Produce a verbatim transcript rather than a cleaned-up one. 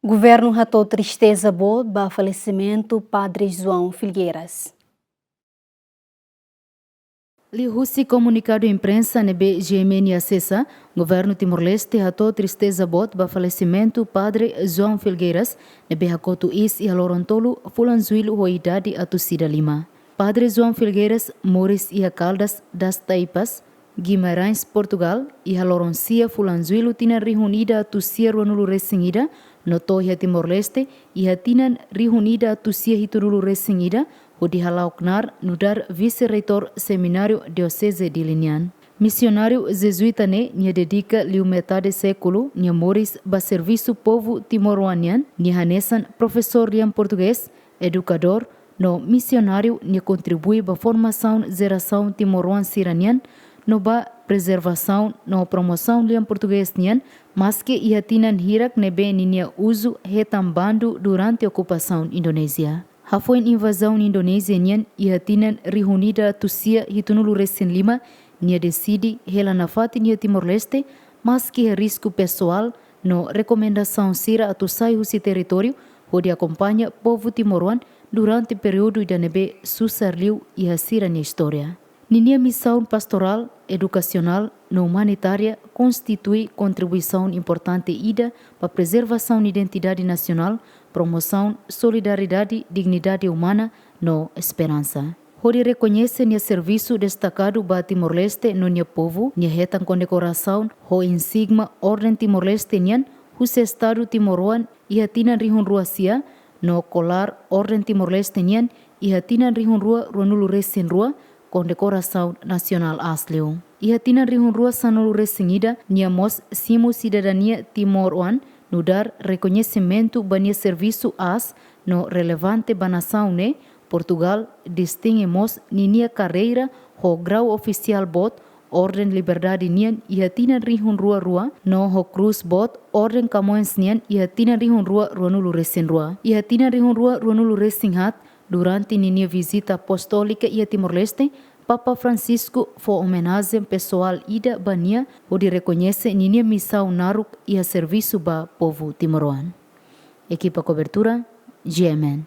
Governu hato'o tristeza boot ba falesimentu Padre João Felgueiras. Liuhusi komunikadu imprensa ne'ebé G M N asesa, Governu Timor-Leste hato'o tristeza boot ba falesimentu Padre João Felgueiras, ne'ebé hakotu iis iha loron tolu fulan Jullu ho idade atus ida lima. Padre João Felgueiras moris iha Caldas das Taipas, Guimarães, Portugal, iha loron sia fulan Jullu tinan rihun ida atus sia ruanulu resin ida, no to'o iha Timor-Leste iha tinan rihun ida atus sia hitunulu resin ida, hodi hala'o knaar nu'udar vise-reitór Semináriu Dioseze Dili nian. Misionáriu Jezuíta ne'e nia dedika liu metade sékulu nia moris ba servisu povu timoroan nian, nia hanesan profesór lian portugés, edukadór, no misionáriu nia kontribui ba formasaun jerasaun timoroan sira-nian, no ba prezervasaun no promosaun lian portugés nian, maske iha tinan hirak ne'ebé ninia uzu hetan bandu durante okupasaun Indonézia. Hafoin invazaun Indonézia nian iha tinan rihun ida atus sia hitunulu resin lima, nia deside hela nafatin iha Timor-Leste, maske iha risku pesoál no rekomendasaun sira atu sai husi territóriu, hodi akompaña povu timoroan durante períodu ida ne'ebé susar liu iha sira-nia istória. Ninia misaun pastorál, edukasionál no umanitária konstitui kontribuisaun importante ida ba prezervasaun identidade nasionál, promosaun solidariedade, dignidade umana no esperansa. Hodi rekoñese nia servisu destakadu ba Timor-Leste no nia povu, nia hetan kondekorasaun ho insigma Orden Timor-Leste nian husi Estadu timoroan iha tinan rihun rua sia, no kolár Orden Timor-Leste nian iha tinan rihun rua ruanulu resin rua, kondekorasaun nasionál aas liu. Iha tinan rihun rua sanulu resin ida, nia mós simu sidadania timoroan, nu'udar rekoñesimentu ba nia servisu aas no relevante ba nasaun ne'e, Portugal distinge mós ninia karreira ho grau ofisiál boot, Orden Liberdade nian iha tinan rihun rua rua, no ho krús boot, Orden Camões nian iha tinan rihun rua ruanulu resin rua. Iha tinan rihun rua ruanulu resin haat, durante ninia vizita apostólika iha Timor-Leste, Papa Francisco fó omenajen pesoál ida ba nia, hodi rekoñese ninia misaun naruk iha servisu ba povu timoroan. Ekipa kobertura, G M N.